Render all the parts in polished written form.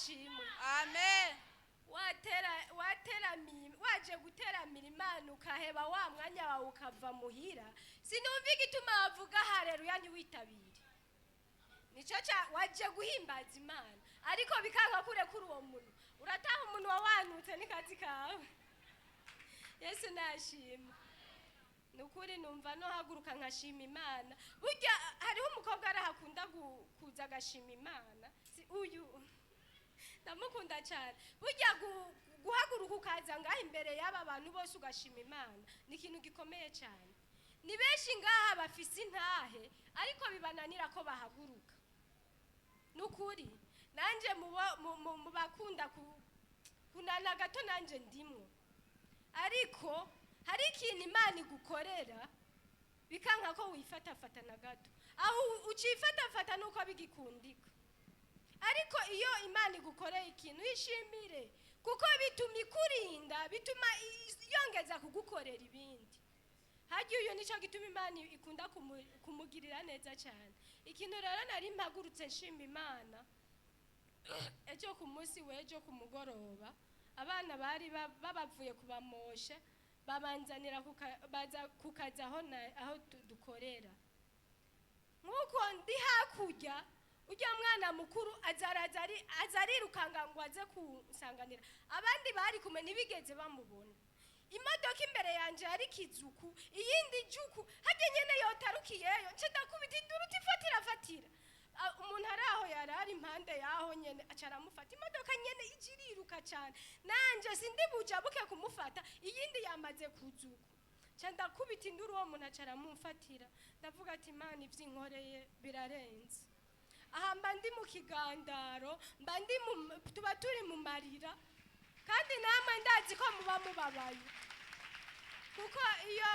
Nashimwe. Amen. Watera wateramiye, waje guteramira Imana, ukaheba wa mwanya wawe ukava muhira. Sinumva igituma wavuga hareruya ntiwitabire. Nico ca waje guhimbaza Imana, ariko bikanka kure kuri uwo muntu urataha umuntu wawanutse n'ikazi kawe. Yesu nashimwe. Ni ukuri numva no haguruka nkashima Imana. Burya hariho umukobwa arahakunda kuza agashima Imana, si uyu? Ndamukunda cyane. Burya guhaguruka ukaza ngaha imbere y'aba bantu bose ugashima Imana ni ikintu gikomeye cyane. Ni benshi ngaha bafise intahe, ariko bibananira ko bahaguruka. Ni ukuri nanjye mu bakunda kunana gato, nanjye ndimwo. Ariko hari ikintu Imana igukorera bikanka ko wifatafata na gato. Aho ucifatafata nuko bigikundika. Ariko iyo Imana igukoreye ikintu, ishimire, kuko bituma ikurinda, bituma yongeza kugukorera ibindi. Hajya uyu nicyo gituma Imana ikunda kumugirira neza cyane. Ikintu rero nari mpagurutse nshima Imana, ejo ku munsi w'ejo ku mugoroba, abana bari babavuye kubamosha, babanzanira baza ku kazi aho aho dukorera. Nk'uko ndi hakurya, ujya mwana mukuru azaraza aza arirukanga ngo aze kunsanganira. Abandi bari kumwe ntibigeze bamubona. Imodoka imbere yanje yari kizuku, iyindi juku, harya nyene yotarukiyeyo, nce ndakubita induru uti: "Fatira, fatira!" Umuntu ari aho yari ari impande yaho nyene aca aramufata. Imodoka nyene ije iriruka cane, nanje sindi bujabuke kumufata, iyindi yamaze kuzuku. Nca ndakubita induru, uwo muntu aca aramumfatira. Ndavuga ati: "Imana ivyo inkoreye birarenze." Aha mba ndi mu kigandaro, mba ndi mu, tuba turi mu marira, kandi namwe ndazi ko muba mubabaye, kuko iyo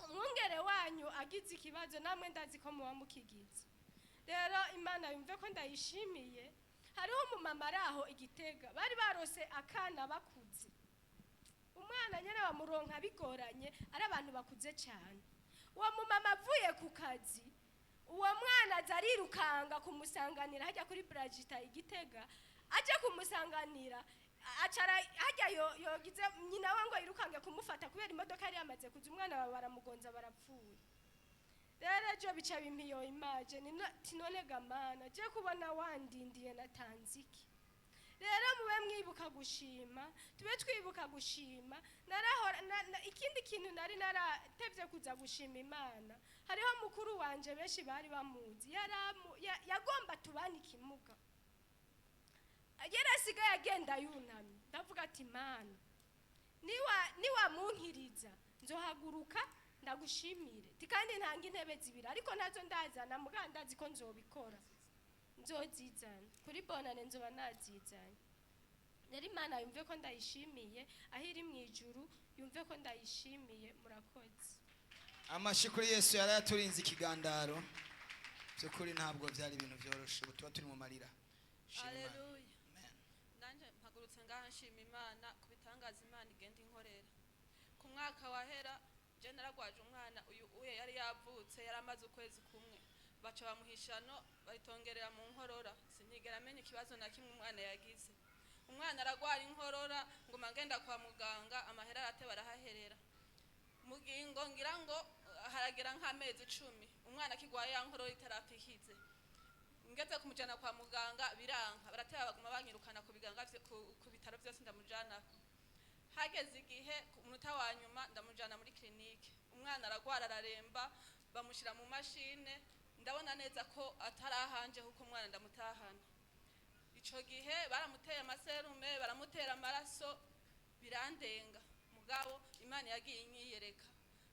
umwungere wanyu agize ikibazo, namwe ndazi ko muba mukigize. Rero Imana yumve ko ndayishimiye. Hariho umumama ari aho igitega, bari barose akana bakuze. Umwana nyine bamuronka bigoranye, ari abantu bakuze cyane. Uwo mumama avuye ku kazi, uwo mwana aza arirukanga kumusanganira hajya kuri Bragita igitega. Aje kumusanganira, acara hajya yogize nyina we ngo yirukange kumufata, kubera imodoka yari yamaze kuza. Umwana wawe baramugonza, barapfuye. Rero ejo bica bimpa iyo image tinone gamana je kubona wandindiye natanze iki. Rero mube mwibuka gushima, tube twibuka gushima. Narahora ikindi kintu nari naratevye kuza gushima Imana, hariho mukuru wanje benshi bari bamuzi, yagomba tubane ikimuga, yarasigaye agenda yunamye. Ndavuga ati: "Imana, niwamunkiriza nzohaguruka ndagushimire." Ti kandi ntanga intebe zibiri, ariko nazo ndazana, muga ndazi ko nzobikora, nzozizana kuri bonane, nzoba nazizanye. Rero Imana yumve ko ndayishimiye, aho iri mu ijuru yumve ko ndayishimiye. Murakoze. Amashi kuri Yesu. Yarayaturinze ikigandaro. By'ukuri ntabwo byari ibintu byoroshe, ubu tuba turi mu marira. Shima Imana. Haleluya. Amen. Nanjye mpagurutse ngaha nshima Imana ku bitangaza Imana igenda inkorera. Ku mwaka wahera je naragwaje umwana uyu uye yari yavutse, yari amaze ukwezi kumwe, baca bamuhishano bayitongerera mu nkorora. Sinigera amenya ikibazo na kimwe umwana yagize. Umwana aragwara inkorora, nguma ngenda kwa muganga, amahera arate barahaherera. Mugingo ngira ngo haragera nk'amezi 10 umwana akigwaye ya nkorora itarapikize. Ngeze kumujana kwa muganga biranka, barateba baguma banyirukana ku biganga ku bitaro byose ndamujanako. Hageze igihe ku munota wa nyuma ndamujana muri clinique, umwana aragwara, araremba, bamushyira mu mashine. Ndabona neza ko atarahanje kuko umwana ndamutahana. Ico gihe baramuteye amaserume, baramutera amaraso, birandenga. Mugabo Imana yagiye inyiyereka,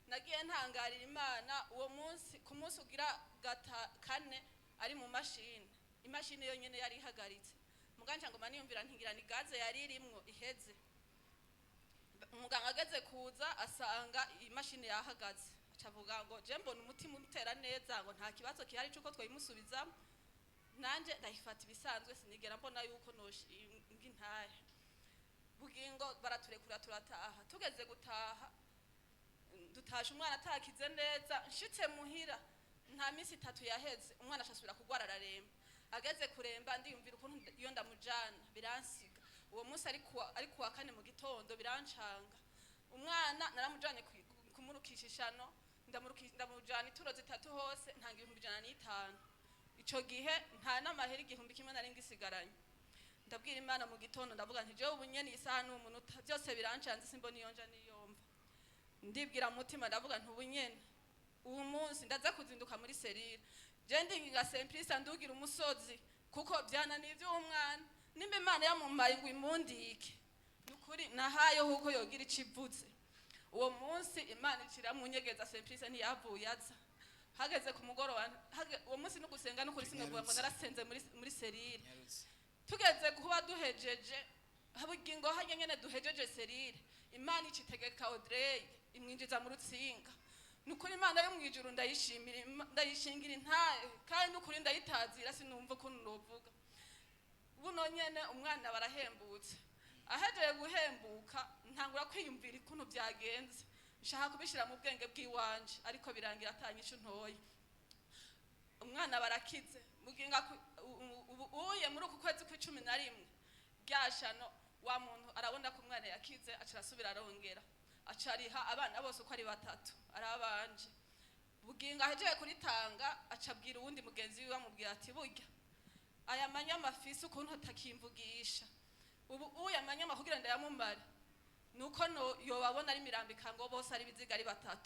nagiye ntangarira Imana. Uwo munsi, ku munsi ugira gata kane ari mu mashini, imashini yonyene yari ihagaritse. Muganja ngoma niyumvira ntingira ni gaze yari irimwo iheze. Umuganga ageze kuza asanga imashini yahagaze, aca avuga ngo: "Je mbona umutima utera neza," ngo nta kibazo gihari c'uko twayimusubizamo. Nanje ndayifata ibisanzwe, sinigera mbona yuko noshinga intahe. Bugingo baraturekura turataha. Tugeze gutaha, dutashe umwana atakize neza. Nshitse muhira, nta minsi 3 yaheze, umwana ashasubira kugwara, araremba. Ageze kuremba, ndiyumvira ukuntu Uwo munsi ari kuwa kane mu gitondo birancanga. Umwana naramujanye kumurukisha ishano, ndamujana ituro 3 hose, ntanga 105. Ico gihe nta n'amahera 1000 nari ngisigaranye. Ndabwira Imana mu gitondo, ndavuga nti jewe ubu nyene isaha n'umunota byose birancanze, simbona iyo nja niyomva. Ndibwira mutima, ndavuga nti ubu nyene uwu munsi ndaza kuzinduka muri cellule, je ndinginga Simplice ndugira umusozi, kuko byananiye ivy'umwana. Nimba Imana yamumpaye ngo imundike, nukuri nahaye huko yogira icivuze. Uwo munsi Imana iciramunyegeza, Simplice ntiyavuye aza. Hageze ku mugoroba, uwo munsi no gusenga nukuri sinovuga ngo narasenze muri cellule. Tugeze kuba duhejeje habugingo hajya nyene duhejeje cellule, Imana icitegeka Audrey imwinjiza mu rutsinga. Nukuri Imana yo mwijuru ndayishimira, ndayishingira intahe, kandi nukuri ndayitazira, sinumva ukuntu novuga. Buno nyene umwana barahembutse. Ahejeje guhembuka ntangura kwiyumvira ukuntu byagenze, nshaka kubishira mu bwenge bw'iwanje, ariko birangira atanyishu ntoya. Umwana barakize muginga uye muri uku kwezi kw'icumi na rimwe ryashano, wa muntu arabona ko umwana yakize, aca arasubira arongera acariha abana bose uko ari 3 arabanje. Bugingo ahejeje kuritanga acabwira uwundi mugenzi wiwe, amubwira ati burya aya manyama afise ukuntu atakimvugisha ubu, uya manyama kugira ndayamumare nuko no yobabona ari mirambika ngo bose ari biziga ari 3.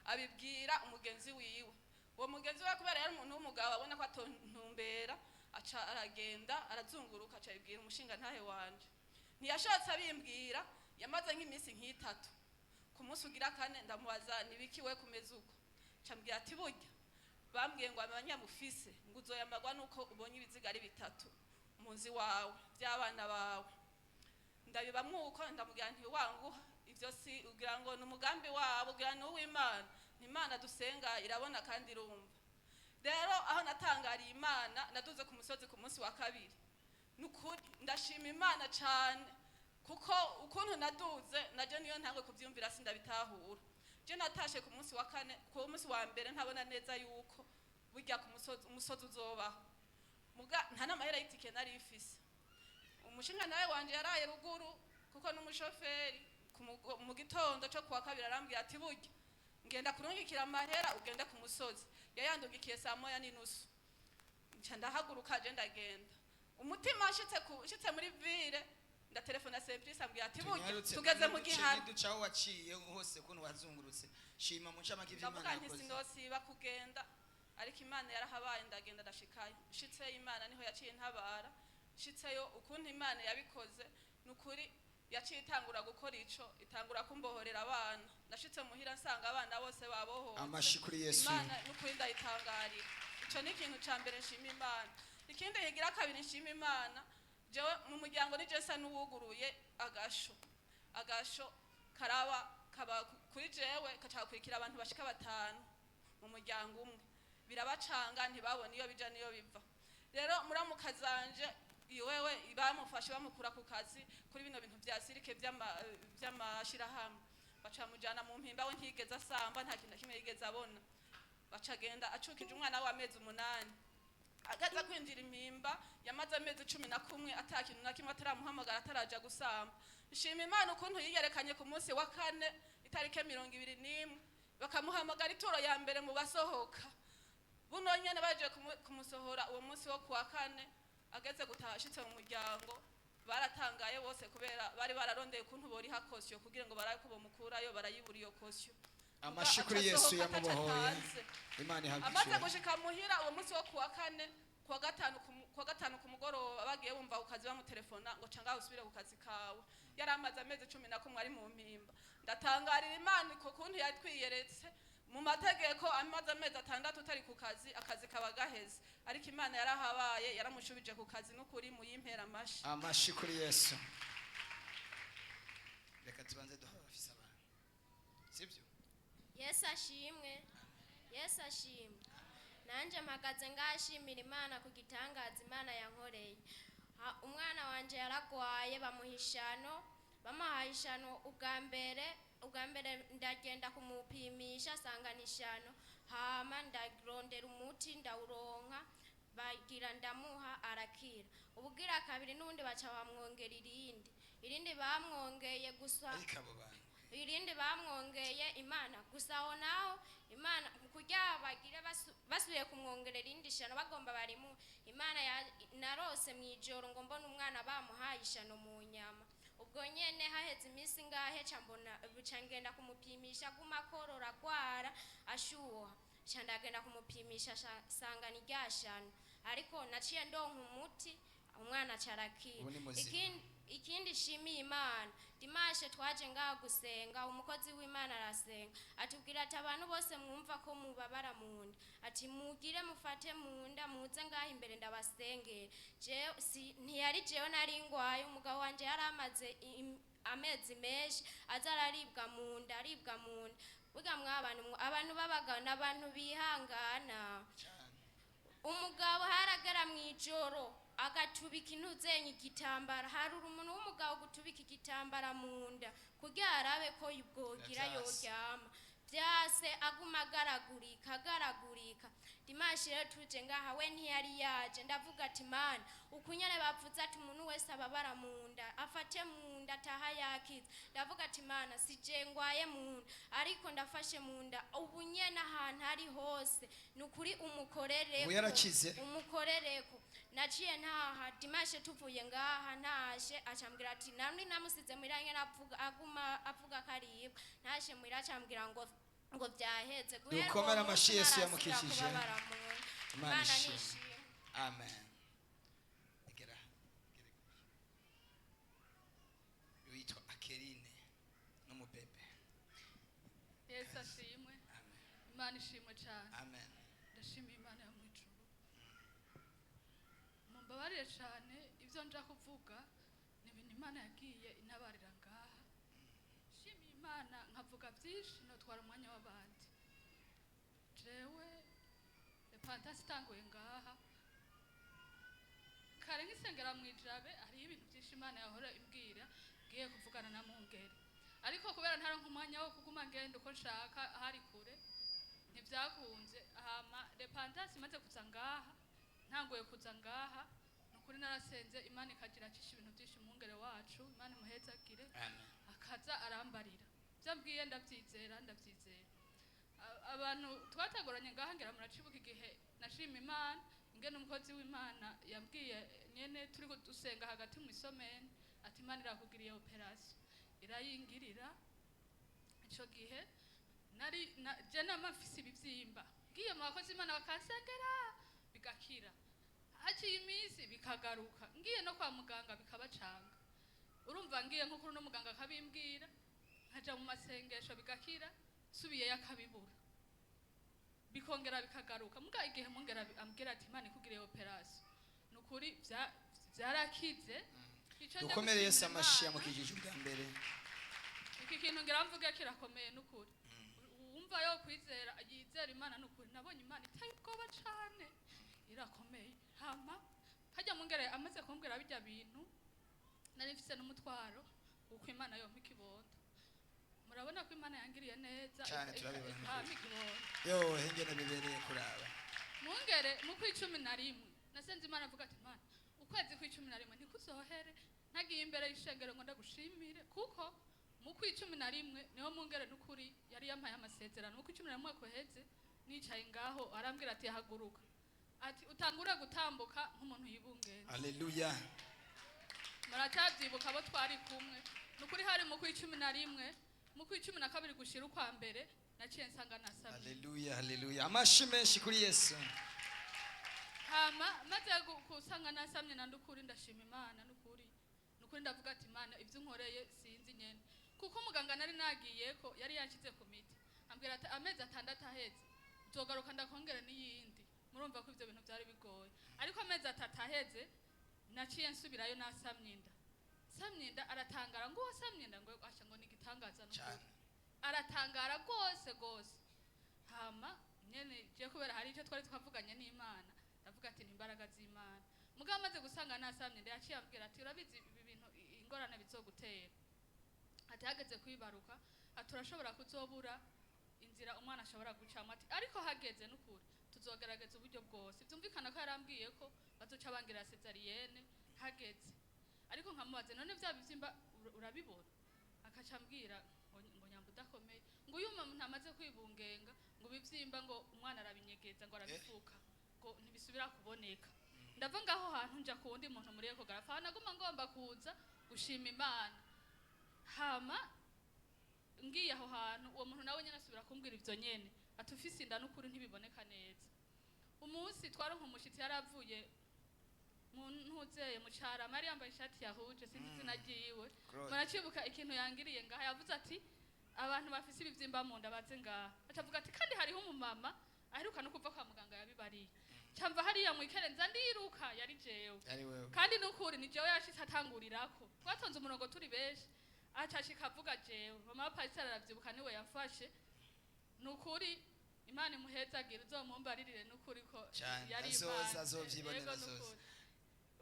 Abibwira umugenzi wiwe. Uwo mugenzi we kubera yari umuntu w'umugabo abona ko atontumbera, aca aragenda arazunguruka, aca abibwira umushinga ntahe wanje. Ntiyashatse abimbwira, yamaze nk'iminsi nk'itatu. Ku munsi ugira kane ndamubaza nibiki we kumeze uko, aca ambwira ati burya bambwiye ngo abanyamufise ngo uzoyamagwa nuko ubonye ibiziga ari 3 munzi wawe by'abana bawe. Ndabibamwuko ndamubwira nti wanguha ivyo si ugira ngo ni umugambi wabo, ugira ni uw'Imana. Imana dusenga irabona kandi irumva. Rero aho natangariye Imana, naduze ku musozi ku munsi wa kabiri. Nukuri ndashima Imana cyane, kuko ukuntu naduze naje niyo ntangwe kuvyumvira sindabitahura. Je natashe ku munsi wa kane, ku munsi wa mbere ntabona neza yuko burya ku musozi umusozi uzobaho. Muga nta namahera y'itike nari mfise. Umushinga nawe wanje yaraye ruguru kuko n'umushoferi mu gitondo cyo kuwa kabiri arambwira ati burya ngenda kurungikira amahera ugende ku musozi. Yayandugikiye saa 1:30. Nca ndahaguruka je ndagenda. Umutima nshitse muri ville ndatelefona Simplice ambwira ati burya tugeze mu gihano. Ducaho waciye hose kuntu wazungurutse. Shima mu ncamake ivyo Imana Ndavuga nti yakoze. Sindosiba kugenda, ariko Imana yarahabaye ndagenda ndashikayo. Nshitseyo Imana niho yaciye ntabara. Nshitseyo ukuntu Imana yabikoze nukuri yaciye itangura gukora ico, itangura kumbohorera abana. Nashitse muhira nsanga abana bose babohowe. Amashi kuri Yesu. Imana nukuri ndayitangarira. Ico ni ikintu ca mbere nshima Imana. Ikindi higira kabiri nshima Imana, jewe mu muryango ni je sa n'uwuguruye agasho. Agasho karaba kaba kuri jewe kacakurikira abantu bashika 5 mu muryango umwe. Birabacanga ntibabona iyo bija niyo biva. Rero muramukazanje iwewe bamufashe bamukura ku kazi kuri bino bintu vya sirike vy'amashirahamwe, bacamujana mu mpimba, we ntigeze asamba, nta kintu na kimwe yigeze abona. Bacagenda acukije umwana w'amezi 8. Agaza kwinjira impimba yamaze amezi 11 ata kintu na kimwe ataramuhamagara, ataraja gusamba. Nshima Imana ukuntu yiyerekanye ku munsi wa kane itariki 21, bakamuhamagara ituro ya mbere mu basohoka. Buno nyene baje kumusohora uwo munsi wo kuwa kane, ageze gutaha ashitse mu muryango baratangaye bose kubera bari bararondeye ukuntu boriha kosiyo kugira ngo barabe ko bomukurayo, barayibura iyo kosiyo. Amashi kuri Yesu yamubohoye. Imana ihabwe Amaze icyubahiro. gushika muhira uwo munsi wo kuwa kane, kuwa gatanu ku mugoroba bagiye bumva ku kazi bamutelefona ngo ca ngaho usubire ku kazi kawe. Yari amaze amezi 11 ari mu mpimba. Ndatangarira Imana ko kuntu yatwiyeretse mu mategeko amaze amezi 6 utari ku kazi, akazi kaba gaheze, ariko Imana yarahabaye yaramushubije ku kazi. N'ukuri muyimpera amashi. Amashi kuri Yesu. Reka tubanze duha abafise abantu, sibyo? Yesu ashimwe. Yesu ashimwe. Nanje mpagaze ngashimira Imana ku gitangaza Imana yankoreye. Umwana wanje yaragwaye bamuha ishano, bamuhaye ishano ubwa mbere ndagenda kumupimisha sanga ni ishano, hama ndarondera umuti ndawuronka. Bagira ndamuha arakira. Ubugira kabiri n'ubundi baca bamwongera irindi. Irindi bamwongeye gusa, Ariko abo bantu, irindi bamwongeye Imana gusa aho naho Imana kugira bagire basubiye kumwongerera irindi shano bagomba barimu. Imana narose mu ijoro ngo mbone umwana bamuhaye ishano mu nyama. Ubwo nyene haheze iminsi ngahe, ca mbona buca ngenda kumupimisha, aguma akorora, agwara, ashuha. Ca ndagenda kumupimisha, sanga ni rya shano, ariko naciye ndonka umuti, umwana aca arakira. Ubu ni muzima. Ikindi shimiye Imana, dimanche twaje ngaha gusenga, umukozi w'Imana arasenga, atubwira ati: "Abantu bose mwumva ko mubabara mu nda," ati, "mugire mufate mu nda, muze ngaha imbere ndabasengera." Jewe si ntiyari jewe nari ngwaye, umugabo wanje yari amaze amezi menshi aza araribwa mu nda, aribwa mu nda. Burya mwabantu abantu b'abagabo ni abantu bihangana. Cyane. Umugabo haragera mu ijoro agatubika intuzenye igitambara. Harura umuntu w'umugabo gutubika igitambara mu nda kugira arabe ko bwogira. Vyase. Yoryama vyase, aguma agaragurika, agaragurika. Dimanche rero tuje ngaha, we ntiyari yaje. Ndavuga ati: "Mana, ukunyene bavuze ati umuntu wese ababara mu nda afate mu nda ataha yakize." Ndavuga ati: "Mana, sije ngwaye mu nda, ariko ndafashe mu nda ubu nyene, ahantu ari hose ni ukuri umukorereko." Ubu yarakize. Umukorereko. Naciye ntaha dimanche, tuvuye ngaha ntashe, acambwira ati namwe namusize muhira nyene avuga, aguma avuga ko aribwa. Ntashe muhira acambwira ngo vyaheze. Guhera uwo Dukomere munsi amashi Yesu ntarasubira yamukijije. kubabara mu nda. Imana Imana ishimwe. nishimwe. Amen. Egera, egera. Witwa Akerine n'umubebe. Yesu ashimwe. Amen. Imana ishimwe cyane. Amen. Ndashimiye Imana yo mu ijuru. Mumbabarire cyane, ibyo nja kuvuga ni ibintu Imana yagiye inabarira ngaha. Nshimiye Imana nkavuga byinshi notwara umwanya w'abandi. Jewe repentance itanguye ngaha kare nkisengera mu Ijabe, hariho ibintu byinshi Imana yahora imbwira ngiye kuvugana na mungere, ariko kubera ntaronka umwanya wo kuguma ngenda uko nshaka, hari kure, ntibyakunze. Hama repentance imaze kuza ngaha, ntanguye kuza ngaha, ni ukuri narasenze Imana ikagira acisha ibintu byinshi mungere wacu. Imana imuhezagire. Amen. Akaza arambarira ibyo ambwiye, ndabyizera, ndabyizera. Abantu twatagoranye ngaha ngira muracibuka igihe nashima Imana ingene umukozi w'Imana yambwiye nyene turi dusenga hagati mu isomene, ati: "Imana irakugiriye opération," irayingirira. Ico gihe nari je nama mfise ibivyimba, ngiye mu bakozi Imana bakansengera bigakira, haciye iminsi bikagaruka, ngiye no kwa muganga bikabacanga. Urumva ngiye nko kuri uno muganga akabimbwira, nkaja mu masengesho bigakira, nsubiyeyo akabibura, bikongera bikagaruka. Muga igihe mungera ambwira ati: "Imana ikugiriye opération," ni ukuri vyarakize. Ico nja Dukomere Yesu gushimira amashi Imana, yamukijije ubwa mbere. Iki kintu ngira mvuge kirakomeye n'ukuri. Uwumva yo kwizera yizera Imana. N'ukuri nabonye Imana iteye ubwoba cane, irakomeye. Hama hajya mungere amaze kumbwira bijya bintu, nari mfise n'umutwaro uko Imana yompa ikibondo. Murabona ko Imana yangiriye neza. Cane, turabibona. Ikampa ikibondo. Yo, ingene bibereye kuraba. Mungere mu kw'11 nasenze Imana, avuga ati: "Imana, ukwezi kw'11 ntikuzohere ntagiye imbere y'ishengero ngo ndagushimire," kuko mu kw'11 niho mungere n'ukuri yari yampaye amasezerano. Mu kw'11 mwaka uheze nicaye ngaho, arambwira ati: "Haguruka," ati, "utangure gutambuka nk'umuntu yibungenze." Haleluya. Muracyabyibuka abo twari kumwe. Ni ukuri hari mu kw'11. Mu kw'12 gushira ukwa mbere naciye nsanga nasabye. Haleluya, haleluya, amashi menshi kuri Yesu. Hama maze kusanga nasamye na ndukuri, ndashima Imana nukuri, nukuri. Ndavuga ati: "Imana, ibyo unkoreye sinzi nyene," kuko umuganga nari nagiye ko yari yanshyize ku miti, ambwira ati: "Amezi 6 aheze uzogaruka ndakongera n'iyindi." Murumva ko ibyo bintu byari bigoye, ariko amezi 3 aheze naciye nsubirayo nasamye inda. Samye inda, aratangara ngo: "Wasamye inda?" Ngo asha, ngo ni igitangaza nukuri. Cyane. Aratangara rwose rwose. Hama nyene je kubera hari icyo twari twavuganye n'Imana, ndavuga ati: "Ni imbaraga z'Imana." Mugabo amaze gusanga nasamye inda, yaciye ambwira ati: "Urabizi ibi bintu ingorane bizogutera," ati, "hageze kwibaruka," ati, "urashobora kuzobura inzira umwana ashobora gucamo," ati, "ariko hageze n'ukuri." Tuzogerageza uburyo bwose. Byumvikana ko yarambwiye ko bazoca bangira césarienne hageze, ariko nkamubaze: "None vya bivyimba urabibona?" Akaca ambwira ngo nyamba udakomeye, ngo uyu muntu amaze kwibungenga, ngo ibivyimba ngo umwana arabinyegeza, ngo arabifuka, ngo ntibisubira kuboneka. Ndava ngaho hantu nja ku wundi muntu muri échographie. Aho naguma ngomba kuza gushima Imana. Hama ngiye aho hantu, uwo muntu nawe nyene asubira kumbwira ivyo nyene, ati: "Ufise inda n'ukuri ntibiboneka neza." Umunsi twaronka umushitsi yaravuye mu ntuzeye mu Carama, yari yambaye ishati yahuje, sinzi izina ryiwe. Claude. Muracibuka ikintu yangiriye ngaha? Yavuze ati: "Abantu bafise ibivyimba mu nda baze ngaha." Acavuga ati: "Kandi hariho umumama aheruka no kuva kwa muganga yabibariye." Camva hariya mwikerenza ndiruka, yari jewe. Ari wewe. Kandi nukuri ni jewe yashitse atangurirako. Twatonze umurongo turi benshi, acashika avuga jewe. Mama wa pasiteri aravyibuka, niwe yamfashe. Nukuri Imana imuhezagira, uzomumbaririre nukuri ko Cane, yari azoza, Imana. azovyibonera, Yego, azoza. nukuri.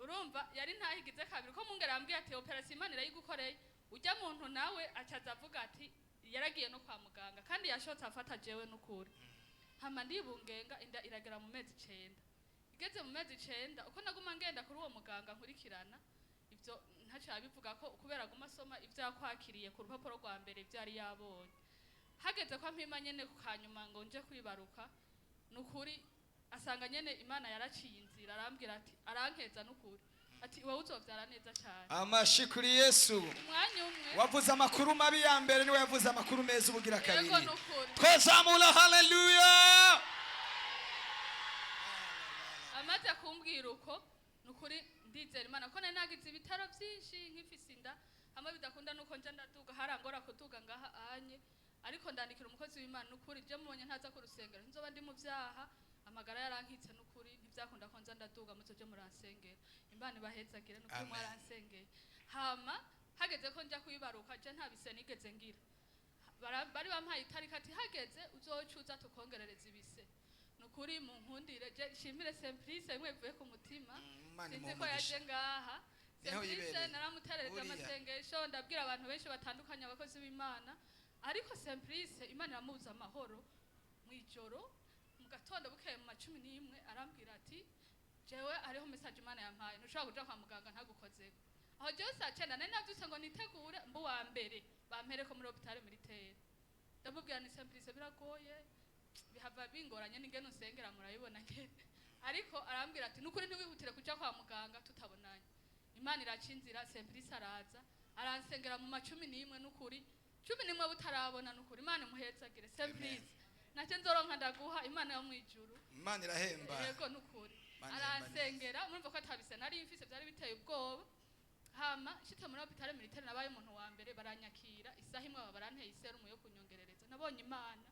Urumva yari ntahigize kabiri ko mungera yambwiye ati: "Opération Imana irayigukoreye." Ujya muntu nawe acaza avuga ati yaragiye no kwa muganga kandi yashotse afata jewe nukuri. Hama ndibungenga, inda iragera mu mezi 9. Igeze mu mezi 9, uko naguma ngenda kuri uwo muganga nkurikirana ivyo, ntaco yabivuga ko kubera aguma asoma ivyo yakwakiriye ku rupapuro rwa mbere, ivyo yari yabonye. Hageze ko ampima nyene ku kanyuma ngo nje kwibaruka, nukuri asanga nyene Imana yaraciye inzira. Arambwira ati, arankeza nukuri, ati: "Wowe uzovyara neza cyane." Amashi kuri Yesu. Umwanya umwe. Wavuze amakuru mabi ya mbere, niwe yavuze amakuru meza ubugira Yego. kabiri. Nukuri. Twazamura haleluya. Amaze kumbwira uko, nukuri ndizera Imana ko nari nagize ibitaro byinshi nkifise inda, hamwe bidakunda nuko nja ndaduga, harangora kuduga ngaha anye. Ariko ndandikira umukozi w'Imana, nukuri je mubonye ntaza ku rusengero nzoba ndi mu vyaha, amagara yarankitse, nukuri ntivyakunda ko nza ndaduga, muzoje muransengera. Imana ibahezagire nukuri. Amen. Mwaransengeye. Hama hageze ko nja kwibaruka, je nta bise nigeze ngira. Bari bampaye itariki, ati: "Hageze uzocuza tukongerereza ibise." Nukuri munkundire je nshimire Simplice bimwe bivuye ku mutima. Imana Sinzi imuhe ko yaje umugisha. ngaha. Niho Simplice yibereye. naramuterereza Buriya. amasengesho, ndabwira abantu benshi batandukanye, abakozi b'Imana, ariko Simplice Imana iramubuza amahoro. Mu ijoro, mu gatondo bukeye mu ma 11, arambwira ati: "Jewe hariho message Imana yampaye, ntushobora kuja kwa muganga ntagukozeko." Aho jewe saa 9 nari navyutse ngo nitegure mbu wa mbere bampereko muri hôpital militaire. Ndamubwira ni: "Simplice, biragoye, bihava bingoranye n'ingene unsengera murabibona ngene." Ariko arambwira ati: "Nukuri ntiwihutire kuja kwa muganga tutabonanye." Imana iraca inzira, Simplice araza aransengera mu ma 11, nukuri 11 butarabona. Nukuri Imana imuhezagire Simplice, nacyo nzoronka ndaguha, Imana yo mwijuru. Imana irahemba. Yego, nukuri. Imana ihemba. Aransengera, murumva ko atabise nari mfise, byari biteye ubwoba. Hama nshitse muri hôpital militaire, nabaye umuntu wa mbere, baranyakira isaha imwe, baba baranteye iserumu yo kunyongerereza. Nabonye Imana.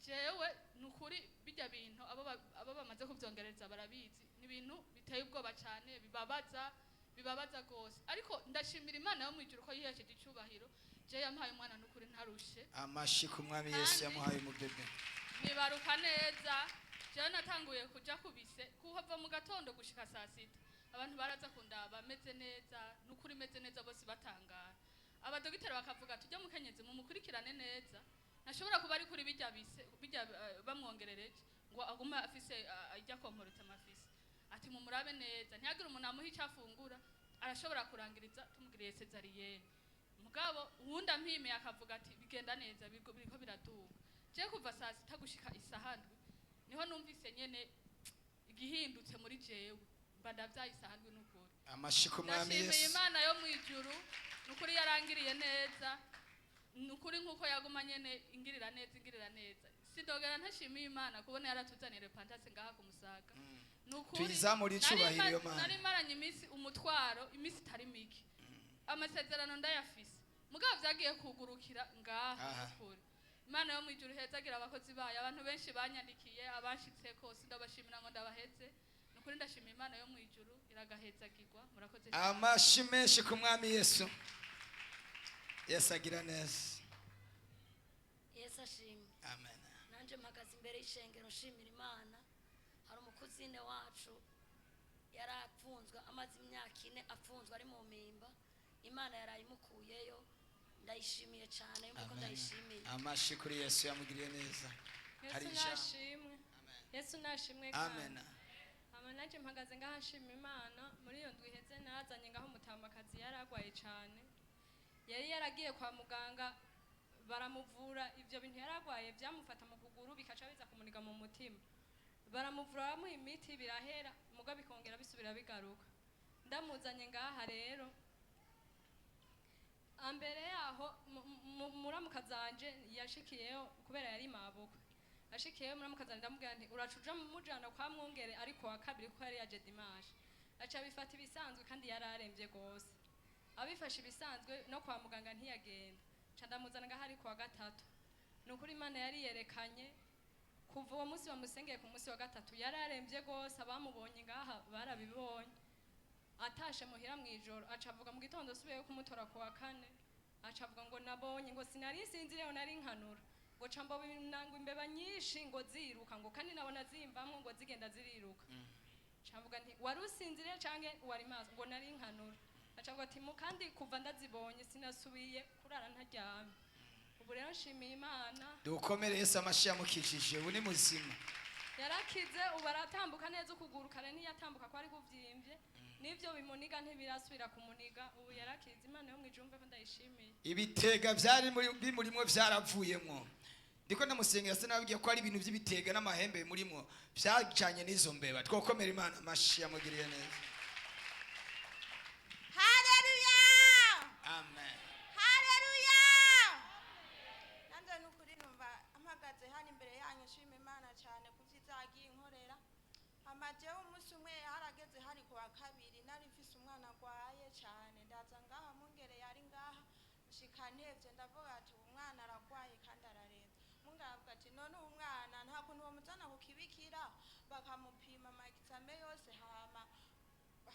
Jewe nukuri bijya bintu abo bamaze kuvyongereza barabizi, ni ibintu biteye ubwoba cyane, bibabaza, bibabaza gose. Ariko ndashimira Imana yo mwijuru ko yihesheje icubahiro. Je yampaye umwana nukuri ntarushe. Amashi ku Mwami Yesu. Kandi- Yamuhaye umubebe. Nibaruka neza. Jewe natanguye kuja kubise kuhava mu gatondo gushika saa 6, abantu baraza kundaba meze neza, nukuri meze neza, bose batangara. Abadogiteri bakavuga: "Tujye mukenyezi mumukurikirane neza, ntashobora kuba ari kuri bijya bise bijya bamwongerereje ngo agume afise ijya comportement afise." Ati: "Mumurabe neza, ntihagire umuntu amuha icyo afungura, arashobora kurangiriza tumugiriye césarienne." Mugabo uwundi ampimiye akavuga ati: "Bigenda neza, biriko biraduga." Je kuva saa 6 gushika isaha 7 niho numvise nyene igihindutse muri jewe, mba ndavyaye isaha 7 n'ukuri. Amashi ku Mwami Ndashimiye Yesu. Imana yo mu ijuru, nukuri yarangiriye neza, nukuri nkuko yaguma nyene ingirira neza, ingirira neza. Sindogera ntashimiye Imana kubona yaratuzaniye Repentance ngaha ku Musaga. Nukuri Tuyizamure icubahiro iyo Mana. Nari maranye iminsi umutwaro, iminsi itari mike, amasezerano ndayafise, mugabo vyagiye kugurukira ngaha. Nukuri Imana yo mu ijuru ihezagira abakozi bayo. Abantu benshi banyandikiye, abanshitseko, sindabashimira ngo ndabaheze. Nukuri ndashima Imana yo mu ijuru, iragahezagirwa. Murakoze cyane. Amashi menshi ku Mwami Yesu. Yesu agira neza. Yesu ashimwe. Amen. Nanjye mpagaze imbere y'ishengero nshimira Imana. Hari umukuzine wacu yari apfunzwe, amaze imyaka 4 apfunzwe ari mu mpimba. Imana yarayimukuyeyo, ndayishimiye cyane yuko Amen. ndayishimiye. Amashi kuri Yesu, yamugiriye neza. Hari Yesu ijambo. nashimwe. Amen. Yesu nashimwe kandi. Amen. Hama nanje mpagaze ngaha nshima Imana. Muri iyo ndwi iheze narazanye ngaho umutamakazi yari agwaye cane, yari yaragiye kwa muganga baramuvura ivyo bintu yari agwaye vyamufata mu kuguru bikaca biza kumuniga mu mutima. Baramuvura bamuha imiti birahera, muga bikongera bisubira bigaruka. Ndamuzanye ngaha rero, ambere yaho muramukazanje yashikiyeyo kubera yari mabukwe, ashikiyeyo muramukazanje ndamubwira nti uraca uja mujana kwa mwungere, ariko wa kabiri kuko yari yaje dimanche. Aca abifata ibisanzwe kandi yari aremvye gose, abifashe ibisanzwe no kwa muganga ntiyagenda. Ca ndamuzana ngaho ari kuwa gatatu. Ni ukuri Imana yari yerekanye kuva uwo munsi bamusengeye ku munsi wa gatatu yari aremvye gose, abamubonye ngaha barabibonye. Atashe muhira mw'ijoro aca avuga mu gitondo subiyeyo kumutora ku wa kane, aca avuga ngo nabonye ngo sinari nsinziriyeho nari nkanura, ngo ca mbona ngo imbeba nyinshi ngo ziruka, ngo kandi nabona zimvamwo ngo zigenda ziriruka. Ca mvuga nti wari usinziriye canke wari maso? Ngo nari nkanura. Aca avuga ati kandi kuva ndazibonye sinasubiye kurara ntaryamye. Ubu rero nshimiye Imana. Dukomere Yesu amashyi yamukijije, ubu ni muzima. Yarakize, ubu aratambuka neza, ukuguru kare ntiyatambuka kwari kuvyimbye, n'ivyo bimuniga ntibirasubira kumuniga, ubu yarakize. Imana yo mwijuru mve ko ndayishimiye. Ibitega byari bimurimwo vyaravuyemwo. Ndiko ndamusengera sinababwiye ko ari ibintu by'ibitega n'amahembe bimurimwo vyajanye n'izo mbeba. Twokomera Imana amashyi yamugiriye neza. Haleluya! Amen. Haleluya! Nanjye ni ukuri numva mpagaze hano imbere yanyu nshima Imana cyane ku byiza yagiye inkorera. Amajeho umunsi umwe harageze hari ku wa kabiri, nari mfise umwana agwaye cyane, ndaza ngaha mungere yari ngaha, nshika ntevye ndavuga ati ubu mwana aragwaye kandi ararembye. Mungere aravuga ati none ubu mwana nta kuntu bamuzana ku kibikira bakamupima ama examen yose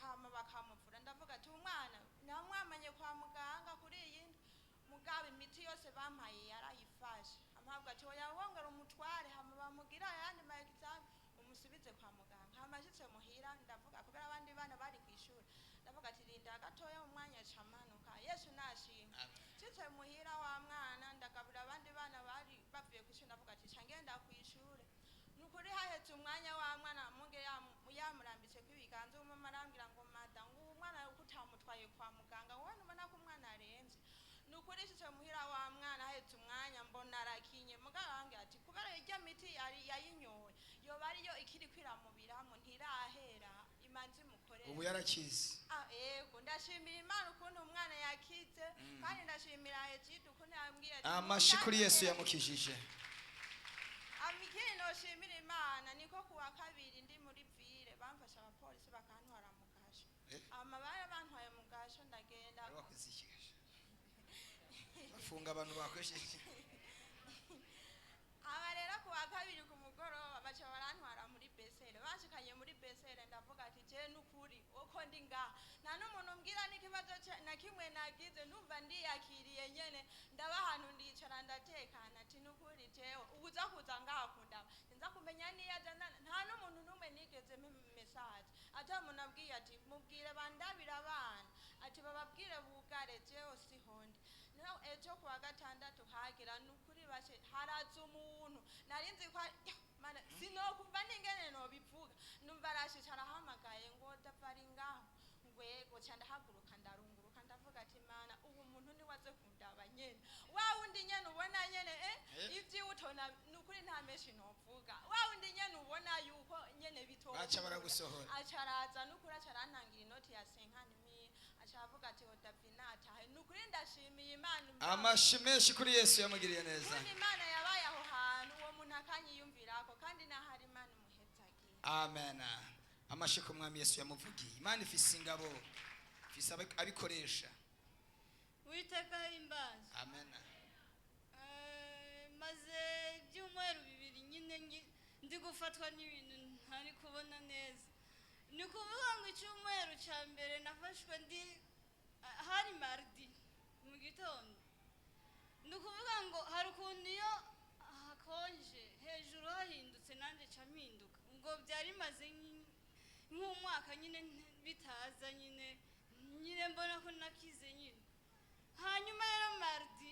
hama bakamuvura. Ndavuga ati umwana namwamanye kwa muganga kuri iyi ndwi, mugabo imiti yose bampaye yarayifashe. Amuhabwa ati oya wongera umutware hama bamugira ayandi ma examen umusubize kwa muganga. Hama ashitse muhira ndavuga kubera abandi bana bari kw'ishuri, ndavuga ati rinda gatoya umwanya camanuka. Yesu nashimwe. Nshitse muhira wa mwana ndagabura abandi bana bari bavuye kw'ishuri, ndavuga ati ca ngenda kw'ishure. Nukuri haheze umwanya wa mwana munge yamurambitse kw'ibiganza, umama arambwira ngo mada ngo uwo mwana utamutwaye kwa muganga wowe ntubona ko umwana aremvye. Nukuri nshitse muhira wa mwana haheze umwanya mbona arakinye, mugabo arambwira ati kubera irya miti yari yayinyoye yoba ariyo ikiri kwiramubiramwo ntirahera imanzi imukorere. Ubu yarakize. Yego, ndashimira Imana ukuntu umwana yakize, kandi ndashimira Egide ukuntu yambwiye ati Amashi kuri Yesu yamukijije. Ikindi noshimira Imana niko kuwa kabiri ndi muri ville bamfasha abapolisi bakantwara mu gasho. Ama bari bantwaye mu gasho ndagenda. Bari bakoze iki gasho? Bafunga abantu bakoresheje. Aba rero kuwa kabiri ku mugoroba baca barantwara muri besere, bashikanye muri besere ndavuga ati je nukuri uko ndi ngaha nta n'umuntu umbwira n'ikibazo na kimwe nagize, ndumva ndiyakiriye nyene, ndaba ahantu ndicara ndatekana ati nukuri jewe uza kuza ngaha kundaba nza kumenya niyo aza nta n'umuntu n'umwe nigeze mpa message ata muntu abwiye ati mubwire bandabira abana ati bababwire bugare jewe sihondi. Naho ejo kuwa gatandatu hagira nukuri bashe haraza umuntu nari nzi ko mana sinokumva n'ingene nobivuga, numva arashitse arahamagaye ngo davari ngaho ngwego, ca ndahaguruka ndarunguruka ndavuga ati mana ubu muntu niwe aze kundaba nyene wa wundi nyene ubona nyene ivyiwe utona nukuri nta menshi novuga, wa wundi nyene ubona yuko nyene bitokunda. Baca baragusohora. Aca araza nukuri aca arantangira inoti ya 50,000, aca avuga ati ngo Davina atahe. Nukuri ndashimiye Imana. Amashi menshi kuri Yesu yamugiriye neza. Ubundi Imana yabaye aho hantu uwo muntu akanyiyumvirako kandi nahari Imana imuhezagiye. Amen. Amashi ku mwami Yesu yamuvugiye. Imana ifise ingabo, ifise abikoresha. Uwiteka ahimbaze. Amen. Maze ibyumweru bibiri nyine ndi gufatwa n'ibintu ntari kubona neza. Ni ukuvuga ngo icyumweru cya mbere nafashwe ndi hari mardi mu gitondo. Ni ukuvuga ngo hari ukuntu iyo hakonje hejuru hahindutse nanjye nca mpinduka. Ubwo byari bimaze nk'umwaka nyine bitaza nyine, nyine mbona ko nakize nyine. Hanyuma rero mardi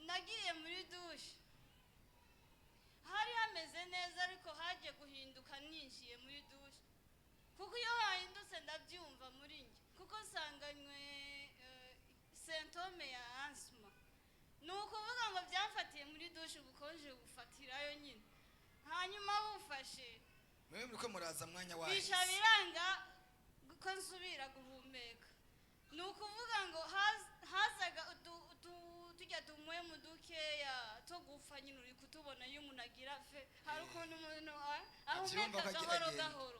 nagiye muri douche, hari hameze neza. neza, ariko haje guhinduka ninjiye muri douche, kuko iyo hahindutse ndabyumva muri njye, kuko nsanganywe symptôme ya asthme. Ni ukuvuga ngo byamfatiye muri douche, ubukonje bufatirayo nyine, hanyuma bufashe Mwe muriko muraza mwanya wayo. Bica biranga ko nsubira guhumeka. Ni ukuvuga ngo hazaga tujya tumwemu dukeya two gupfa nyine, uri kutubona iyo umuntu agira fe, hari ukuntu umuntu Avyumva ahumeka ko agira gahoro agenda. gahoro,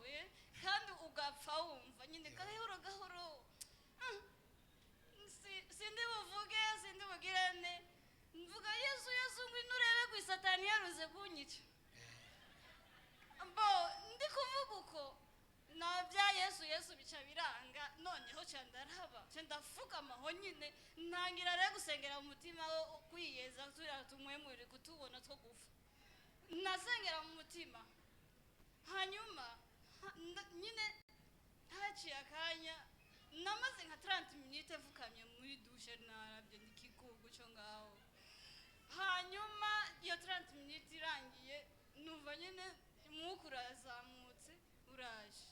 kandi ugapfa wumva nyine gahoro gahoro. Sindi buvuge, sindi bugirane, mvuga: "Yesu, Yesu, ngwino urebe ku isatani yaruze kunyica." Bo ndi kuvuga uko na bya Yesu, Yesu bica biranga. Noneho ca ndaraba, ca ndafukama aho nyine, ntangira rero gusengera mu mutima wo kwiyeza turiya tumwemure kutubona two gupfa. Nasengera mu mutima, hanyuma nyine haciye akanya, namaze nka 30 minutes mfukamye muri douche, narabye ndikikugu cyo ngaho. Hanyuma iyo 30 minutes irangiye, numva nyine umwuka urazamutse uraje.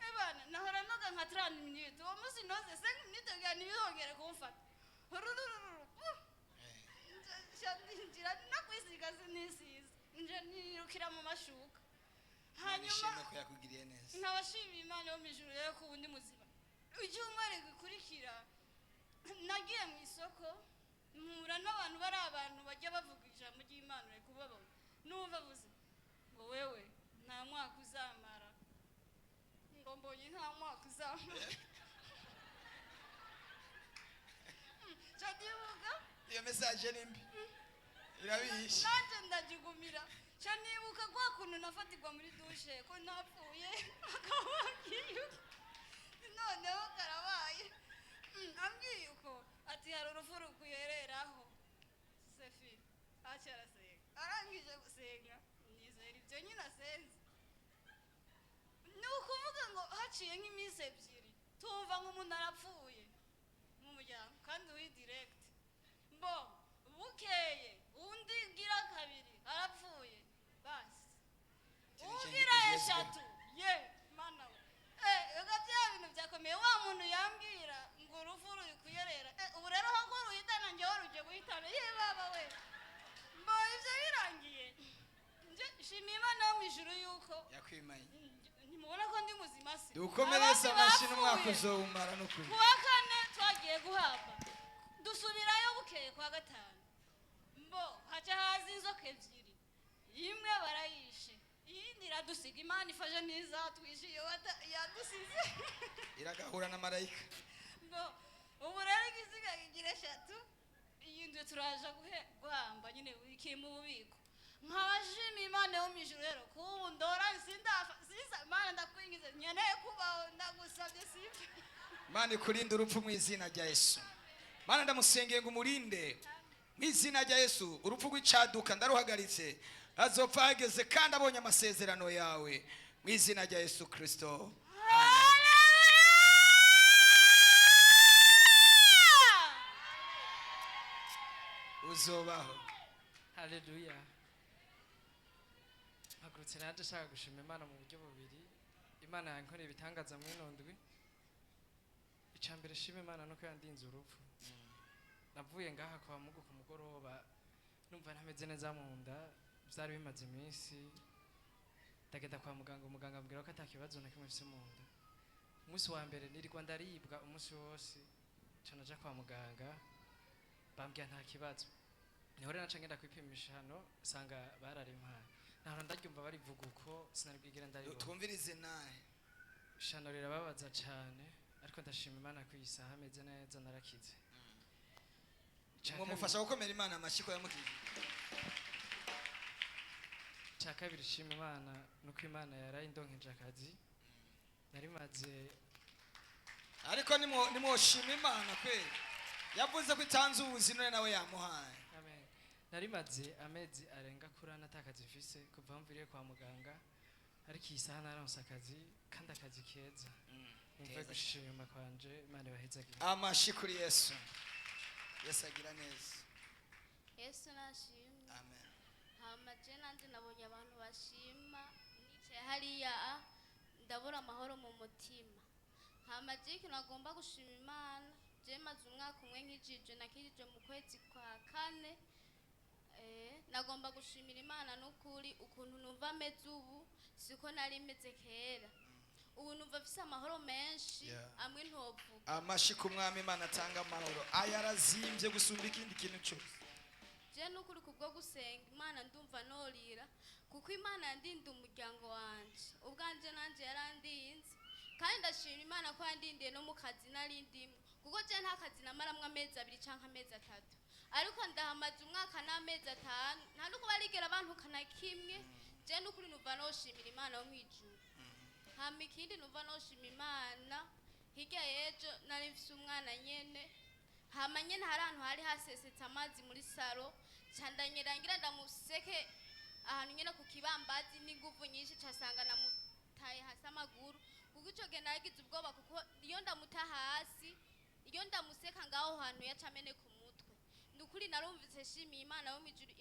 Ebana, nahora noga nka 30 minutes, uwo munsi noze 5 minutes kugira ntibihongere kumfata. Rurururu, puh. Nja no kwisiga sinisize, nje nirukira mu mashuka. Hanyuma Ishimwe ko yakugiriye neza. Nkabashimiye Imana yo mu ijuru rero ko ubu ndi muzima. Icyumweru gikurikira nagiye mu isoko, mpura n'abantu, bari abantu bajya bavuga ijambo ry'Imana, uri kubabona. Numva avuze ngo: "Wewe nta mwaka uzamara," ngo mbonye nta mwaka uzamara. Nca ndibuka Iyo message ni mbi, irabishe. Nanjye ndagigumira. Nca nibuka kwa kuntu nafatirwa muri douche, ko napfuye, akaba ambwiye uko. Noneho karabaye. Ambwiye uko ati: "Hari urupfu rukuyereraho sefi." Aca arasenga, arangije gusenga nizera ibyo nyine asenze. Ni ukuvuga ngo haciye nk'iminsi 2, tumva nk'umuntu arapfuye mu muryango, kandi uri direct. Bo bukeye undi gira kabiri arapfuye, basi ugira eshatu. Ye mana we, ega bya bintu byakomeye. Wa muntu yambwira ngo urupfu ruri kuyerera, ubu rero aho ko ruhitana njyewe rugiye guhitana. Ye baba we, mbo ibyo birangiye, nje shimiye Imana yo mu ijuru yuko Yakwimanye. Ntimubona ko ndi muzima se? Dukomere Yesu Abandi amashyi n'umwaka bapfuye. uzowumara n'ukuri. Ku wa kane twagiye guhamba, dusubirayo bukeye ku wa gatanu, mbo haca haza inzoka ebyiri, imwe barayishe, iyindi iradusiga. Imana ifashe ntizatwishe iyo yadusize. Iragahura na marayika. Mbo ubu rero igisiga kigira eshatu, iyindi turaja guhamba nyine kiri mu bubiko. Nkabashima Imana yo mu ijuru rero kubu ndora sindafa sinza. Imana, ndakwingize, nkeneye kubaho, ndagusabye, sibyo? Imana ikurinde urupfu mu izina rya Yesu. Mana, ndamusengeye ngo umurinde mu izina rya Yesu. Urupfu rw'icaduka ndaruhagaritse, azopfa hageze kandi abonye amasezerano yawe, mu izina rya Yesu Kirisito. Amen. Hallelujah! Uzobaho. Haleluya! Mpagurutse nanjye nshaka gushima Imana mu buryo bubiri. Imana yankoreye ibitangaza muri ino ndwi. Icya mbere shima Imana nuko yandinze urupfu. Navuye ngaha kwa Mugu ku mugoroba numva ntameze neza mu nda, byari bimaze iminsi. Ndagenda kwa muganga, umuganga ambwira ko ata kibazo na kimwe mfise mu nda. Umunsi wa mbere nirirwa ndaribwa umunsi wose, nca naja kwa muganga, bambwira nta kibazo. Niho rero naca ngenda kwipimisha hano, nsanga bararimpaye. Nahora ndaryumva barivuga uko, sinaribwigera ndaribona. Twumvirize nawe. Ishano rirababaza cane, ariko ndashima Imana ko iyi saha ameze neza, narakize. Ica Mumufasha gukomera Imana amashyi ko yamukije. Ica kabiri shima Imana nuko Imana yarayindonkeje akazi nari maze. Ariko nimwoshima Imana kweli, yavuze ko itanze ubuzi, none nawe yamuhaye. Amen. Nari maze amezi arenga kuri ane atakazi mfise kuva aho mviriye kwa muganga, ariko iyi saha naronse akazi, kandi akazi keza. Numve Keza. gushima kwanje, Imana ibahezagire. Amashyi kuri Yesu. Yesu agira neza. Yesu nashimwe. Amen. Hama Hama je nanje nabonye abantu bashima, nicaye hariya ndabura amahoro mu mutima. Hama je ikintu agomba gushima Imana, je maze umwaka umwe nkijijwe, nakijijwe mu kwezi kwa kane. Nagomba gushimira Imana n'ukuri ukuntu numva ameze ubu siko nari meze kera. Ubu numva mfise amahoro menshi amwe ntovuga. Amashi ku Mwami Imana atanga amahoro, aya arazimbye gusumba ikindi kintu cyose. Je n'ukuri kubwo gusenga Imana ndumva norira, kuko Imana yandinda umuryango wanje, ubwanje nanje yarandinze. Kandi ndashima Imana ko yandindiye no mu kazi nari ndimwo, kuko je nta kazi namaramwo amezi 2 canke amezi 3, ariko ndahamaze umwaka n'amezi 5, nta nuko barigera bantuka na kimwe. Je n'ukuri numva noshimira Imana yo mw'ijuru. Hama ikindi numva noshima Imana, hirya y'ejo nari mfise umwana nyene, hama nyene hari ahantu hari hasesetse amazi muri saro, candanyera ngira ndamuseke ahantu nyene ku kibambazi n'inguvu nyinshi, casanga namutaye hasi amaguru, kuko ico gihe naragize ubwoba, kuko iyo ndamuta hasi, iyo ndamuseka ngaho hantu yaca ameneka umutwe. Ni ukuri narumvise nshimiye Imana yo mw'ijuru.